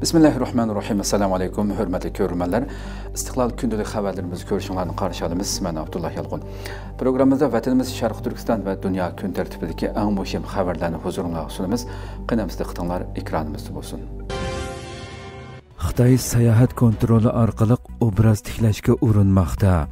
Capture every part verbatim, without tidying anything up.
بىسمىللاھىررەھمانىررەھىم. ئەسسالامۇ ئەلەيكۇم، ھۆرمەتلىك كۆرۈرمەنلەر. ئىستىقلال كۈندىلىك خەۋەرلىرىمىزگە كۆرۈشۈڭلارنى قارشى ئالىمىز. مەن ئابدۇللا يالقۇن. پروگراممىمىزدا ۋەتىنىمىز شەرقىي تۈركىستان ۋە دۇنيا كۈن تەرتىپىدىكى ئەڭ مۇھىم خەۋەرلەرنى ھۇزۇرۇڭلارغا سۇنىمىز. قېنى ئەمىسە دىققىتىڭلار ئېكرانىمىزدا بولسۇن. خىتاي ساياھەت كونترولى ئارقىلىق ئوبراز تىكلەشكە ئۇرۇنماقتا.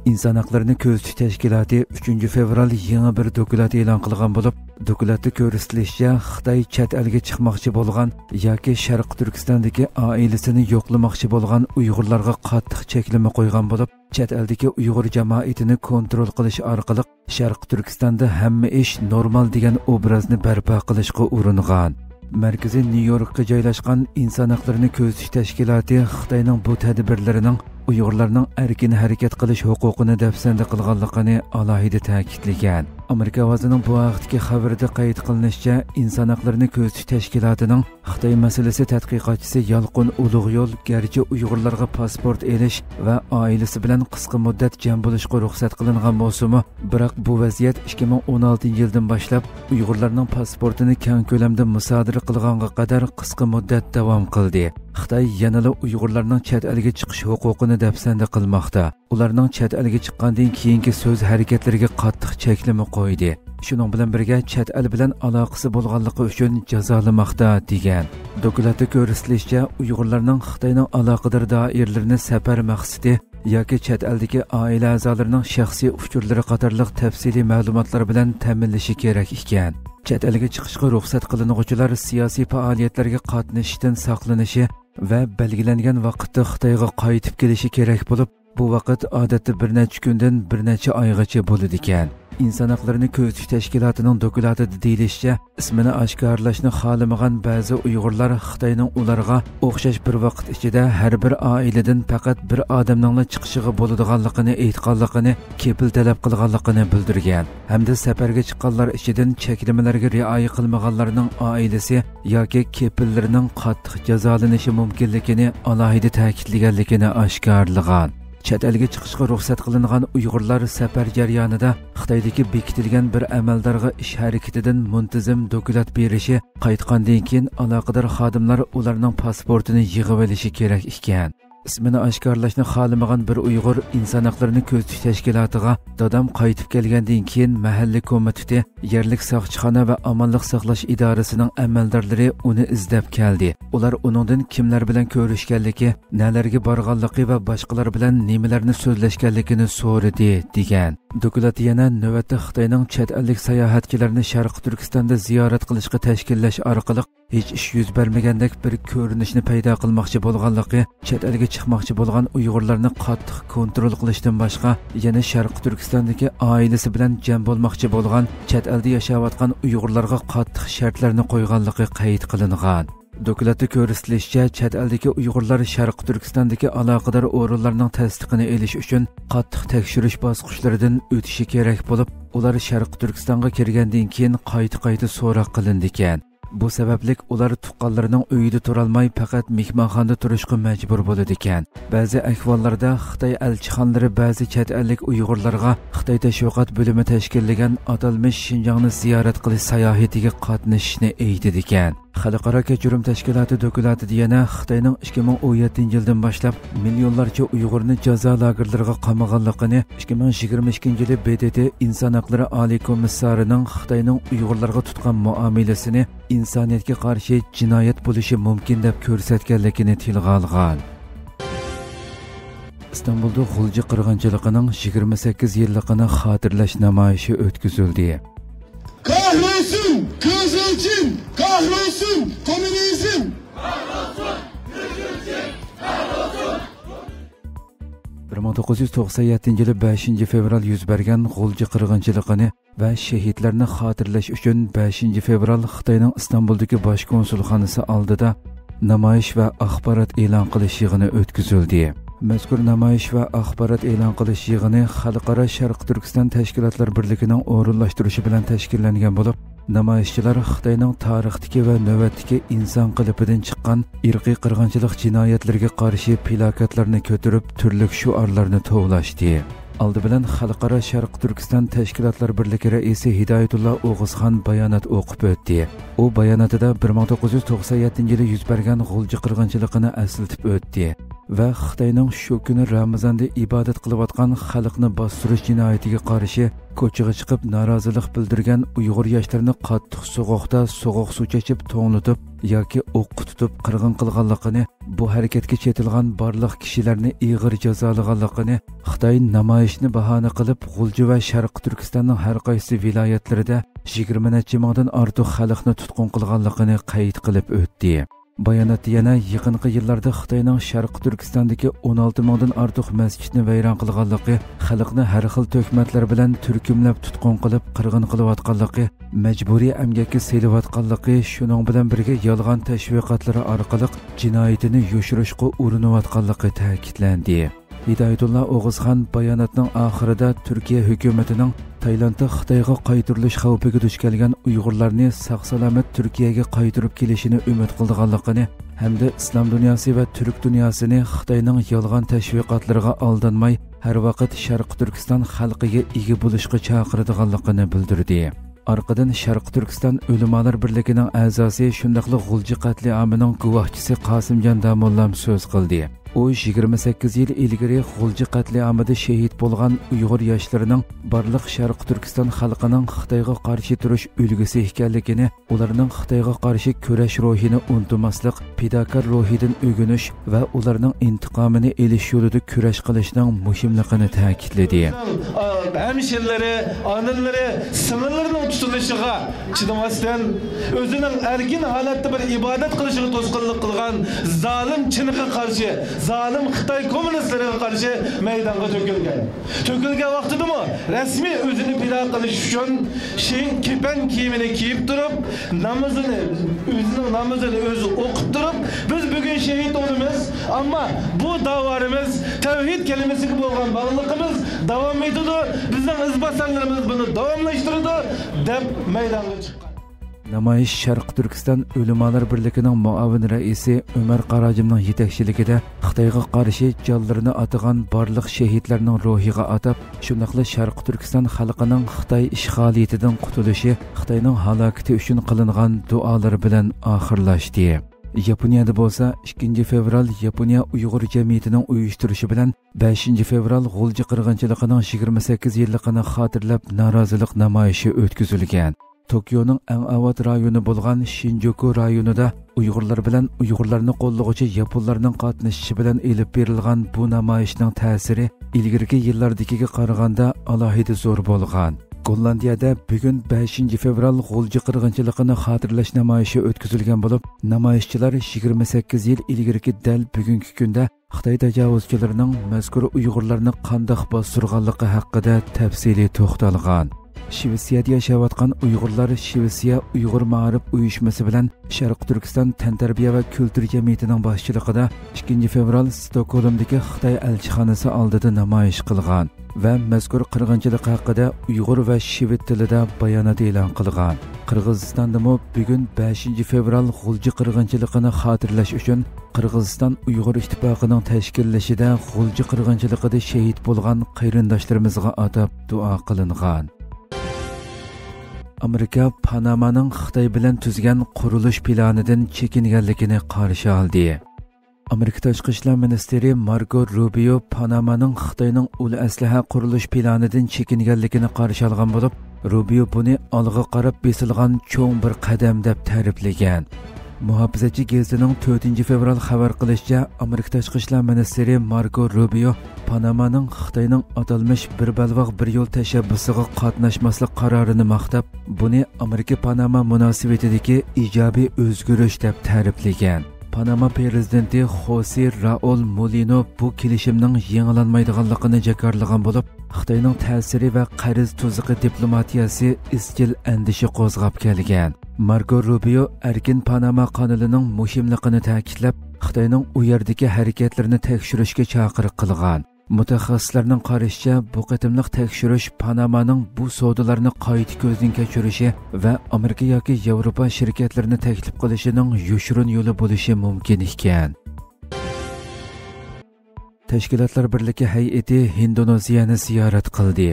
ئىنسان ھەقلىرىنى كۆزىتىش تەشكىلاتى ئۈچىنچى فېۋرال يېڭى بىر دوكلات ئېلان قىلغان بولۇپ، دوكلاتتا كۆرسىتىلىشىچە، خىتاي چەت ئەلگە چىقماقچى بولغان ياكى شەرقىي تۈركىستاندىكى ئائىلىسىنى يوقلىماقچى بولغان ئۇيغۇرلارغا قاتتىق چەكلىمە قويغان بولۇپ، چەت ئەلدىكى ئۇيغۇر جامائىتىنى كونترول قىلىش ئارقىلىق شەرقىي تۈركىستاندا ھەممە ئىش نورمال دېگەن ئوبرازنى بەرپا قىلىشقا ئۇرۇنغان. مەركىزى نيۇ يوركقا جايلاشقان ئىنسان ھەقلىرىنى كۆزىتىش تەشكىلاتى خىتاينىڭ بۇ تەدبىرلىرىنىڭ ئۇيغۇرلارنىڭ ئەركىن ھەرىكەت قىلىش ھوقۇقىنى دەپسەندە قىلغانلىقىنى ئالاھىدە تەكىتلىگەن. ئامېرىكا ئاۋازىنىڭ بۇ ھەقتىكى خەۋىرىدە قەيت قىلىنىشىچە، ئىنسان ھەقلىرىنى كۆزىتىش تەشكىلاتىنىڭ خىتاي مەسىلىسى تەتقىقاتچىسى يالقۇن ئۇلۇغيول گەرچە ئۇيغۇرلارغا پاسپورت ئېلىش ۋە ئائىلىسى بىلەن قىسقا مۇددەت جەم بولۇشقا رۇخسەت قىلىنغان بولسىمۇ، بىراق بۇ ۋەزىيەت ئىككى مىڭ ئون ئالتىنچى يىلدىن باشلاپ ئۇيغۇرلارنىڭ پاسپورتىنى كەڭ كۆلەمدە مۇسادىرە قىلغانغا قەدەر قىسقا مۇددەت داۋام قىلدى. خىتاي يەنىلا ئۇيغۇرلارنىڭ چەت ئەلگە چىقىش ھوقۇقىنى دەپسەندە قىلماقتا. ئۇلارنىڭ چەت ئەلگە چىققاندىن كېيىنكى سۆز ھەرىكەتلىرىگە قاتتىق چەكلىمە قويدى. شۇنىڭ بىلەن بىرگە، چەت ئەل بىلەن ئالاقىسى بولغانلىقى ئۈچۈن جازالىماقتا، دېگەن. دوكلاتتا كۆرسىتىلىشىچە، ئۇيغۇرلارنىڭ خىتاينىڭ ئالاقىدار دائىرىلىرىنى سەپەر مەقسىتى ياكى چەت ئەلدىكى ئائىلە ئەزالىرىنىڭ شەخسىي ئۇچۇرلىرى قاتارلىق تەپسىلىي مەلۇماتلار بىلەن تەمىنلىشى كېرەك ئىكەن. چەت ئەلگە چىقىشقا رۇخسەت قىلىنغۇچىلار سىياسىي پائالىيەتلەرگە قاتنىشىشتىن ساقلىنىشى ۋە بەلگىلەنگەن ۋاقىتتا خىتايغا قايتىپ كېلىشى كېرەك بولۇپ، بۇ ۋاقىت ئادەتتە بىر نەچچە كۈندىن بىر نەچچە ئايغىچە بولىدىكەن. ئىنسان ھەقلىرىنى كۆزىتىش تەشكىلاتىنىڭ دوكلاتىدا دېيىلىشىچە، ئىسمىنى ئاشكارىلاشنى خالىمىغان بەزى ئۇيغۇرلار خىتاينىڭ ئۇلارغا ئوخشاش بىر ۋاقىت ئىچىدە ھەر بىر ئائىلىدىن پەقەت بىر ئادەمنىڭلا چىقىشىغا بولىدىغانلىقىنى ئېيتقانلىقىنى، كېپىل تەلەپ قىلغانلىقىنى بىلدۈرگەن ھەمدە سەپەرگە چىققانلار ئىچىدىن چەكلىمىلەرگە رىئايە قىلمىغانلارنىڭ ئائىلىسى ياكى كېپىللىرىنىڭ قاتتىق جازالىنىشى مۇمكىنلىكىنى ئالاھىدە تەكىتلىگەنلىكىنى ئاشكارىلىغان. چەت ئەلگە چىقىشقا رۇخسەت قىلىنغان ئۇيغۇرلار سەپەر جەريانىدا خىتايدىكى بېكىتىلگەن بىر ئەمەلدارغا ئىش ھەرىكىتىدىن مۇنتىزىم دوكلات بېرىشى، قايتقاندىن كېيىن ئالاقىدار خادىملار ئۇلارنىڭ پاسپورتىنى يىغىۋېلىشى كېرەك ئىكەن. ئىسمىنى ئاشكارىلاشنى خالىمىغان بىر ئۇيغۇر ئىنسان ھەقلىرىنى كۆزىتىش تەشكىلاتىغا، دادام قايتىپ كەلگەندىن كېيىن مەھەللە كومىتېتى، يەرلىك ساقچىخانا ۋە ئامانلىق ساقلاش ئىدارىسىنىڭ ئەمەلدارلىرى ئۇنى ئىزدەپ كەلدى. ئۇلار ئۇنىڭدىن كىملەر بىلەن كۆرۈشكەنلىكى، نەلەرگە بارغانلىقى ۋە باشقىلار بىلەن نېمىلەرنى سۆزلەشكەنلىكىنى سورىدى، دېگەن. دوكلات يەنە نۆۋەتتە خىتاينىڭ چەت ئەللىك ساياھەتچىلەرنى شەرقىي تۈركىستاندا زىيارەت قىلىشقا تەشكىللەش ئارقىلىق ھېچ ئىش يۈز بەرمىگەندەك بىر كۆرۈنۈشنى پەيدا قىلماقچى بولغانلىقى، چەت ئەلگە چىقماقچى بولغان ئۇيغۇرلارنى قاتتىق كونترول قىلىشتىن باشقا، يەنە شەرقىي تۈركىستاندىكى ئائىلىسى بىلەن جەم بولماقچى بولغان چەت ئەلدە ياشاۋاتقان ئۇيغۇرلارغا قاتتىق شەرتلەرنى قويغانلىقى قەيت قىلىنغان. دوكلاتتا كۆرسىتىلىشىچە، چەت ئەلدىكى ئۇيغۇرلار شەرقىي تۈركىستاندىكى ئالاقىدار ئورۇنلارنىڭ تەستىقىنى ئېلىش ئۈچۈن قاتتىق تەكشۈرۈش باسقۇچلىرىدىن ئۆتۈشى كېرەك بولۇپ، ئۇلار شەرقىي تۈركىستانغا كىرگەندىن كېيىن قايتا-قايتا سوراق قىلىنىدىكەن. بۇ سەۋەبلىك ئۇلار تۇغقانلىرىنىڭ ئۆيىدە تۇرالماي، پەقەت مېھمانخانىدا تۇرۇشقا مەجبۇر بولىدىكەن. بەزى ئەھۋاللاردا خىتاي ئەلچىخانىلىرى بەزى چەت ئەللىك ئۇيغۇرلارغا خىتاي تەشۋىقات بۆلۈمى تەشكىللىگەن ئاتالمىش شىنجاڭنى زىيارەت قىلىش ساياھىتىگە قاتنىشىشنى ئېيتىدىكەن. خەلقئارا كەچۈرۈم تەشكىلاتى دوكلاتىدا يەنە خىتاينىڭ ئىككى مىڭ ئون يەتتىنچى يىلدىن باشلاپ مىليونلارچە ئۇيغۇرنى جازا لاگېرلىرىغا قامىغانلىقىنى، ئىككى مىڭ يىگىرمە ئىككىنچى يىلى ب د ت ئىنسان ھەقلىرى ئالىي كومىسسارىنىڭ خىتاينىڭ ئۇيغۇرلارغا تۇتقان مۇئامىلىسىنى ئىنسانىيەتكە قارشى جىنايەت بولۇشى مۇمكىن دەپ كۆرسەتكەنلىكىنى تىلغا ئالغان. ئىستانبۇلدا غۇلجا قىرغىنچىلىقىنىڭ يىگىرمە سەككىز يىللىقىنى خاتىرىلەش نامايىشى ئۆتكۈزۈلدى. Kahrolsun Kızılçin, kahrolsun komünizm! بىر مىڭ توققۇز يۈز توقسان يەتتىنچى يىلى بەشىنچى فېۋرال يۈز بەرگەن غۇلجا قىرغىنچىلىقىنى ۋە شېھىتلەرنى خاتىرىلەش ئۈچۈن بەشىنچى فېۋرال خىتاينىڭ ئىستانبۇلدىكى باش كونسۇلخانىسى ئالدىدا نامايىش ۋە ئاخبارات ئېلان قىلىش يىغىنى ئۆتكۈزۈلدى. مەزكۇر نامايىش ۋە ئاخبارات ئېلان قىلىش يىغىنى خەلقئارا شەرقىي تۈركىستان تەشكىلاتلار بىرلىكىنىڭ ئورۇنلاشتۇرۇشى بىلەن تەشكىللەنگەن بولۇپ، نامايىشچىلار خىتاينىڭ تارىختىكى ۋە نۆۋەتتىكى ئىنسان قېلىپىدىن چىققان ئىرقىي قىرغىنچىلىق جىنايەتلىرىگە قارشى پىلاكاتلارنى كۆتۈرۈپ، تۈرلۈك شوئارلارنى توۋلاشتى. ئالدى بىلەن خەلقئارا شەرقىي تۈركىستان تەشكىلاتلار بىرلىكى رەئىسى ھىدايەتۇللا ئوغۇزخان بايانات ئوقۇپ ئۆتتى. ئۇ باياناتىدا بىر مىڭ توققۇز يۈز توقسان يەتتىنچى يىلى يۈز بەرگەن غۇلجا قىرغىنچىلىقىنى ئەسلىتىپ ئۆتتى ۋە خىتاينىڭ شۇ كۈنى رامىزاندا ئىبادەت قىلىۋاتقان خەلقنى باستۇرۇش جىنايىتىگە قارشى كوچىغا چىقىپ نارازىلىق بىلدۈرگەن ئۇيغۇر ياشلىرىنى قاتتىق سوغۇقتا سوغۇق سۇ چېچىپ توڭلىتىپ ياكى ئوققا تۇتۇپ قىرغىن قىلغانلىقىنى، بۇ ھەرىكەتكە چېتىلغان بارلىق كىشىلەرنى ئېغىر جازالىغانلىقىنى، خىتاي نامايىشنى باھانە قىلىپ، غۇلجا ۋە شەرقىي تۈركىستاننىڭ ھەر قايسى ۋىلايەتلىرىدە يىگىرمە نەچچە مىڭدىن ئارتۇق خەلقنى تۇتقۇن قىلغانلىقىنى قەيت قىلىپ ئۆتتى. باياناتتا يەنە يېقىنقى يىللاردا خىتاينىڭ شەرقىي تۈركىستاندىكى ئون ئالتە مىڭدىن ئارتۇق مەسچىتنى ۋەيران قىلغانلىقى، خەلقنى ھەر خىل تۆھمەتلەر بىلەن تۈركۈملەپ تۇتقۇن قىلىپ قىرغىن قىلىۋاتقانلىقى، مەجبۇرىي ئەمگەككە سېلىۋاتقانلىقى، شۇنىڭ بىلەن بىرگە يالغان تەشۋىقاتلىرى ئارقىلىق جىنايىتىنى يوشۇرۇشقا ئۇرۇنۇۋاتقانلىقى تەكىتلەندى. ھىدايەتۇللا ئوغۇزخان باياناتنىڭ ئاخىرىدا تۈركىيە ھۆكۈمىتىنىڭ تايلاندتا خىتايغا قايتۇرۇلۇش خەۋپىگە دۇچ كەلگەن ئۇيغۇرلارنى ساق-سالامەت تۈركىيەگە قايتۇرۇپ كېلىشىنى ئۈمىد قىلىدىغانلىقىنى ھەمدە ئىسلام دۇنياسى ۋە تۈرك دۇنياسىنى خىتاينىڭ يالغان تەشۋىقاتلىرىغا ئالدانماي، ھەر ۋاقىت شەرقىي تۈركىستان خەلقىگە ئىگە بولۇشقا چاقىرىدىغانلىقىنى بىلدۈردى. ئارقىدىن شەرقىي تۈركىستان ئۆلىمالار بىرلىكىنىڭ ئەزاسى، شۇنداقلا غۇلجا قەتلىئامىنىڭ گۇۋاھچىسى قاسىمجان داموللام سۆز قىلدى. ئۇ يىگىرمە سەككىز يىل ئىلگىرى غۇلجا قەتلىئامىدا شېھىت بولغان ئۇيغۇر ياشلىرىنىڭ بارلىق شەرقىي تۈركىستان خەلقىنىڭ خىتايغا قارشى تۇرۇش ئۈلگىسى ئىكەنلىكىنى، ئۇلارنىڭ خىتايغا قارشى كۈرەش روھىنى ئۇنتۇماسلىق، پىداكار روھىدىن ئۆگىنىش ۋە ئۇلارنىڭ ئىنتىقامىنى ئېلىش يولىدا كۈرەش قىلىشنىڭ مۇھىملىقىنى تەكىتلىدى. ھەمشىرىلىرى، ئانىلىرى، سىڭىللىرىنىڭ تۇتۇلۇشىغا چىدىماستىن، ئۆزىنىڭ ئەركىن ھالەتتە بىر ئىبادەت قىلىشىغا توسقۇنلۇق قىلغان زالىم چىنغا قارشى، زالىم خىتاي كوممۇنىستلىرىغا قارشى مەيدانغا تۆكۈلگەن. تۆكۈلگەن ۋاقتىدىمۇ رەسمىي ئۆزىنى پىدا قىلىش ئۈچۈن شېھىت كېپەن كىيىمىنى كىيىپ تۇرۇپ، نامىزىنى، ئۆزىنىڭ نامىزىنى ئۆزى ئوقۇپ تۇرۇپ، بىز بۈگۈن شېھىت بولىمىز، ئەمما بۇ داۋالىرىمىز، تەۋھىد كەلىمىسىگە بولغان باغلىقىمىز داۋام ئېتىدۇ، بىزنىڭ ئىزباسارلىرىمىز بۇنى داۋاملاشتۇرىدۇ، دەپ مەيدانغا چىققان. نامايىش شەرقىي تۈركىستان ئۆلىمالار بىرلىكىنىڭ مۇئاۋىن رەئىسى ئۆمەر قاراجىمنىڭ يېتەكچىلىكىدە خىتايغا قارشى جانلىرىنى ئاتىغان بارلىق شېھىتلەرنىڭ روھىغا ئاتاپ، شۇنداقلا شەرقىي تۈركىستان خەلقىنىڭ خىتاي ئىشغالىيىتىدىن قۇتۇلۇشى، خىتاينىڭ ھالاكىتى ئۈچۈن قىلىنغان دۇئالىرى بىلەن ئاخىرلاشتى. ياپونىيەدە بولسا ئىككىنچى فېۋرال ياپونىيە ئۇيغۇر جەمئىيىتىنىڭ ئۇيۇشتۇرۇشى بىلەن بەشىنچى فېۋرال غۇلجا قىرغىنچىلىقىنىڭ يىگىرمە سەككىز يىللىقىنى خاتىرىلەپ نارازىلىق نامايىشى ئۆتكۈزۈلگەن. توكيونىڭ ئەڭ ئاۋات رايونى بولغان شىنجۇكۇ رايونىدا ئۇيغۇرلار بىلەن ئۇيغۇرلارنى قوللىغۇچى ياپونلارنىڭ قاتنىشىشى بىلەن ئېلىپ بېرىلغان بۇ نامايىشنىڭ تەسىرى ئىلگىرىكى يىللاردىكىگە قارىغاندا ئالاھىدە زور بولغان. گوللاندىيەدە بۈگۈن بەشىنچى فېۋرال غۇلجا قىرغىنچىلىقىنى خاتىرىلەش نامايىشى ئۆتكۈزۈلگەن بولۇپ، نامايىشچىلار يىگىرمە سەككىز يىل ئىلگىرىكى دەل بۈگۈنكى كۈندە خىتاي تاجاۋۇزچىلىرىنىڭ مەزكۇر ئۇيغۇرلارنى قانداق باستۇرغانلىقى ھەققىدە تەپسىلىي توختالغان. شىۋېتسىيەدە ياشاۋاتقان ئۇيغۇرلار شىۋېتسىيە ئۇيغۇر مائارىپ ئۇيۇشمىسى بىلەن شەرقىي تۈركىستان تەنتەربىيە ۋە كۈلتۈر جەمئىيىتىنىڭ باشچىلىقىدا ئىككىنچى فېۋرال ستوكھولمدىكى خىتاي ئەلچىخانىسى ئالدىدا نامايىش قىلغان ۋە مەزكۇر قىرغىنچىلىق ھەققىدە ئۇيغۇر ۋە شىۋېت تىلىدا بايانات ئېلان قىلغان. قىرغىزىستاندىمۇ بۈگۈن بەشىنچى فېۋرال غۇلجا قىرغىنچىلىقىنى خاتىرىلەش ئۈچۈن قىرغىزىستان ئۇيغۇر ئىتتىپاقىنىڭ تەشكىللىشىدە غۇلجا قىرغىنچىلىقىدا شېھىت بولغان قېرىنداشلىرىمىزغا ئاتاپ دۇئا قىلىنغان. ئامېرىكا پانامانىڭ خىتاي بىلەن تۈزگەن قۇرۇلۇش پىلانىدىن چېكىنگەنلىكىنى قارشى ئالدى. ئامېرىكا تاشقى ئىشلار مىنىستىرى ماركو روبىيو پانامانىڭ خىتاينىڭ ئۇل ئەسلىھە قۇرۇلۇش پىلانىدىن چېكىنگەنلىكىنى قارشى ئالغان بولۇپ، روبىيو بۇنى ئالغا قاراپ بېسىلغان چوڭ بىر قەدەم دەپ تەرىپلىگەن. مۇھاپىزەتچى گېزىتىنىڭ تۆتىنچى فېۋرال خەۋەر قىلىشىچە، ئامېرىكا تاشقى ئىشلار مىنىستىرى ماركو روبىيو پانامانىڭ خىتاينىڭ ئاتالمىش بىر بەلباغ بىر يول تەشەببۇسىغا قاتناشماسلىق قارارىنى ماختاپ، بۇنى ئامېرىكا پاناما مۇناسىۋىتىدىكى ئىجابىي ئۆزگىرىش دەپ تەرىپلىگەن. پاناما پىرېزىدېنتى خوسې رائول مولىنو بۇ كېلىشىمنىڭ يېڭىلانمايدىغانلىقىنى جاكارلىغان بولۇپ، خىتاينىڭ تەسىرى ۋە قەرز تۇزىقى دىپلوماتىيەسى ئىزچىل ئەندىشە قوزغاپ كەلگەن. ماركو روبىيو ئەركىن پاناما قانىلىنىڭ مۇھىملىقىنى تەكىتلەپ، خىتاينىڭ ئۇ يەردىكى ھەرىكەتلىرىنى تەكشۈرۈشكە چاقىرىق قىلغان. مۇتەخەسسىسلەرنىڭ قارىشىچە، بۇ قېتىملىق تەكشۈرۈش پانامانىڭ بۇ سودىلارنى قايتا كۆزدىن كەچۈرۈشى ۋە ئامېرىكا ياكى ياۋروپا شىركەتلىرىنى تەكلىپ قىلىشىنىڭ يوشۇرۇن يولى بولۇشى مۇمكىن ئىكەن. تەشكىلاتلار بىرلىكى ھەيئىتى ھىندونېزىيەنى زىيارەت قىلدى.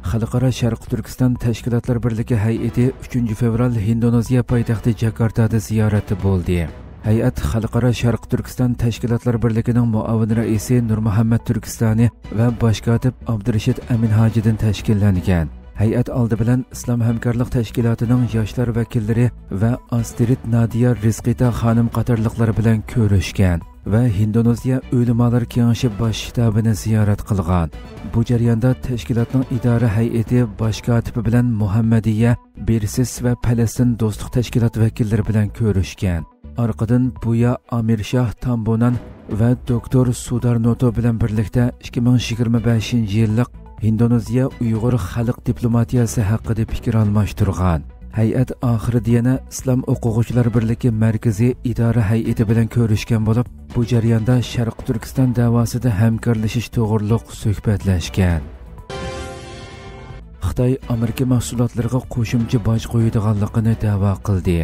خەلقئارا شەرقىي تۈركىستان تەشكىلاتلار بىرلىكى ھەيئىتى ئۈچىنچى فېۋرال ھىندونېزىيە پايتەختى جاكارتادا زىيارەتتە بولدى. ھەيئەت خەلقئارا شەرقىي تۈركىستان تەشكىلاتلار بىرلىكىنىڭ مۇئاۋىن رەئىسى نۇرمۇھەممەت تۈركىستانى ۋە باش كاتىپ ئابدۇرېشىت ئەمىنھاجىدىن تەشكىللەنگەن. ھەيئەت ئالدى بىلەن ئىسلام ھەمكارلىق تەشكىلاتىنىڭ ياشلار ۋەكىللىرى ۋە ئاسترىد نادىيا رىزقىتا خانىم قاتارلىقلار بىلەن كۆرۈشكەن ۋە ھىندونېزىيە ئۆلىمالار كېڭىشى باش شتابىنى زىيارەت قىلغان. بۇ جەرياندا تەشكىلاتنىڭ ئىدارە ھەيئىتى باش كاتىپى بىلەن مۇھەممەدىيە، بىرسىس ۋە پەلەستىن دوستلۇق تەشكىلات ۋەكىللىرى بىلەن كۆرۈشكەن. ئارقىدىن بۇيا ئامىرشاھ تامبونان ۋە دوكتور سۇدارنوتو بىلەن بىرلىكتە ئىككى مىڭ يىگىرمە بەشىنچى يىللىق ھىندونېزىيە ئۇيغۇر خەلق دىپلوماتىيەسى ھەققىدە پىكىر ئالماشتۇرغان. ھەيئەت ئاخىرىدا يەنە ئىسلام ئوقۇغۇچىلار بىرلىكى مەركىزىي ئىدارە ھەيئىتى بىلەن كۆرۈشكەن بولۇپ، بۇ جەرياندا شەرقىي تۈركىستان دەۋاسىدا ھەمكارلىشىش توغرۇلۇق سۆھبەتلەشكەن. خىتاي ئامېرىكا مەھسۇلاتلىرىغا قوشۇمچە باج قويىدىغانلىقىنى دەۋا قىلدى.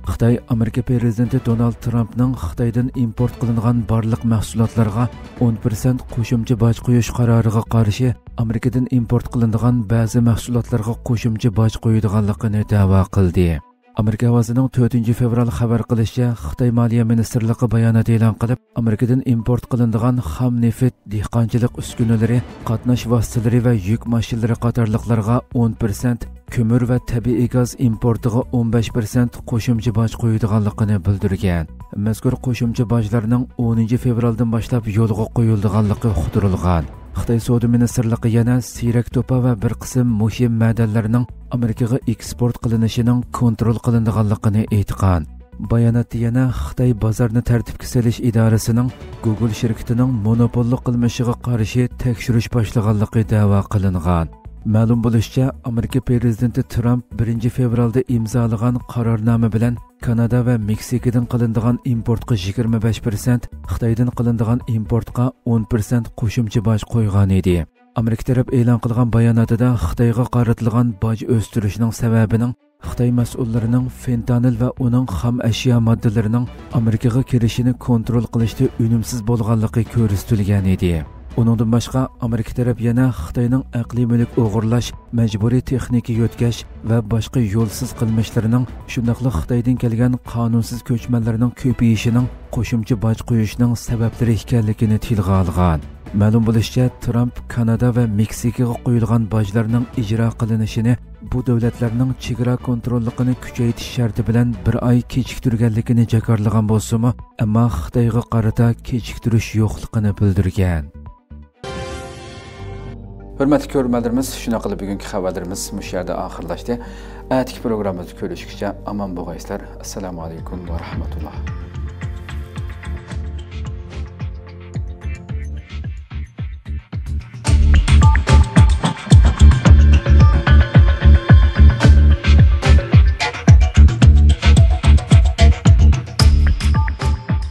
خىتاي ئامېرىكا پىرېزىدېنتى دونالد ترامپنىڭ خىتايدىن ئىمپورت قىلىنغان بارلىق مەھسۇلاتلارغا ئون پىرسەنت قوشۇمچە باج قويۇش قارارىغا قارشى، ئامېرىكىدىن ئىمپورت قىلىنىدىغان بەزى مەھسۇلاتلارغا قوشۇمچە باج قويىدىغانلىقىنى دەۋا قىلدى. ئامېرىكا ئاۋازىنىڭ تۆتىنچى فېۋرال خەۋەر قىلىشىچە، خىتاي مالىيە مىنىستىرلىقى بايانات ئېلان قىلىپ، ئامېرىكىدىن ئىمپورت قىلىنىدىغان خام نېفىت، دېھقانچىلىق ئۈسكۈنىلىرى، قاتناش ۋاسىتىلىرى ۋە يۈك ماشىنىلىرى قاتارلىقلارغا ئون پىرسەنت، كۆمۈر ۋە تەبىئىي گاز ئىمپورتىغا ئون بەش پىرسەنت قوشۇمچە باج قويىدىغانلىقىنى بىلدۈرگەن. مەزكۇر قوشۇمچە باجلارنىڭ ئونىنچى فېۋرالدىن باشلاپ يولغا قويۇلىدىغانلىقى ئۇقتۇرۇلغان. خىتاي سودا مىنىستىرلىقى يەنە سىيرەك توپا ۋە بىر قىسىم مۇھىم مەدەنلەرنىڭ ئامېرىكىغا ئېكسپورت قىلىنىشىنىڭ كونترول قىلىنىدىغانلىقىنى ئېيتقان. باياناتتا يەنە خىتاي بازارنى تەرتىپكە سېلىش ئىدارىسىنىڭ گوگول شىركىتىنىڭ مونوپوللۇق قىلمىشىغا قارشى تەكشۈرۈش باشلىغانلىقى دەۋا قىلىنغان. مەلۇم بولۇشىچە، ئامېرىكا پىرېزىدېنتى ترامپ بىرىنچى فېۋرالدا ئىمزالىغان قارارنامە بىلەن كانادا ۋە مېكسىكىدىن قىلىنىدىغان ئىمپورتقا يىگىرمە بەش پىرسەنت، خىتايدىن قىلىنىدىغان ئىمپورتقا ئون پىرسەنت قوشۇمچە باج قويغانىدى. ئامېرىكا تەرەپ ئېلان قىلغان باياناتىدا خىتايغا قارىتىلغان باج ئۆستۈرۈشنىڭ سەۋەبىنىڭ خىتاي مەسئۇللىرىنىڭ فېنتانىل ۋە ئۇنىڭ خام ئەشيا ماددىلىرىنىڭ ئامېرىكىغا كىرىشىنى كونترول قىلىشتا ئۈنۈمسىز بولغانلىقى كۆرسىتىلگەن ئىدى. ئۇنىڭدىن باشقا، ئامېرىكا تەرەپ يەنە خىتاينىڭ ئەقلىي مۈلۈك ئوغرىلاش، مەجبۇرىي تېخنىكا يۆتكەش ۋە باشقا يولسىز قىلمىشلىرىنىڭ، شۇنداقلا خىتايدىن كەلگەن قانۇنسىز كۆچمەنلەرنىڭ كۆپىيىشىنىڭ قوشۇمچە باج قويۇشنىڭ سەۋەبلىرى ئىكەنلىكىنى تىلغا ئالغان. مەلۇم بولۇشىچە، ترامپ كانادا ۋە مېكسىكىغا قويۇلغان باجلارنىڭ ئىجرا قىلىنىشىنى بۇ دۆلەتلەرنىڭ چېگرا كونتروللۇقىنى كۈچەيتىش شەرتى بىلەن بىر ئاي كېچىكتۈرگەنلىكىنى جاكارلىغان بولسىمۇ، ئەمما خىتايغا قارىتا كېچىكتۈرۈش يوقلۇقىنى بىلدۈرگەن. ھۆرمەتلىك كۆرۈرمەنلىرىمىز، شۇنداق قىلىپ بۈگۈنكى خەۋەرلىرىمىز مۇشۇ يەردە ئاخىرلاشتى. ئەتىكى پروگراممىمىزدا كۆرۈشكىچە ئامان بولغايسىلەر. ئەسسالامۇ ئەلەيكۇم ۋە رەھمەتۇللا.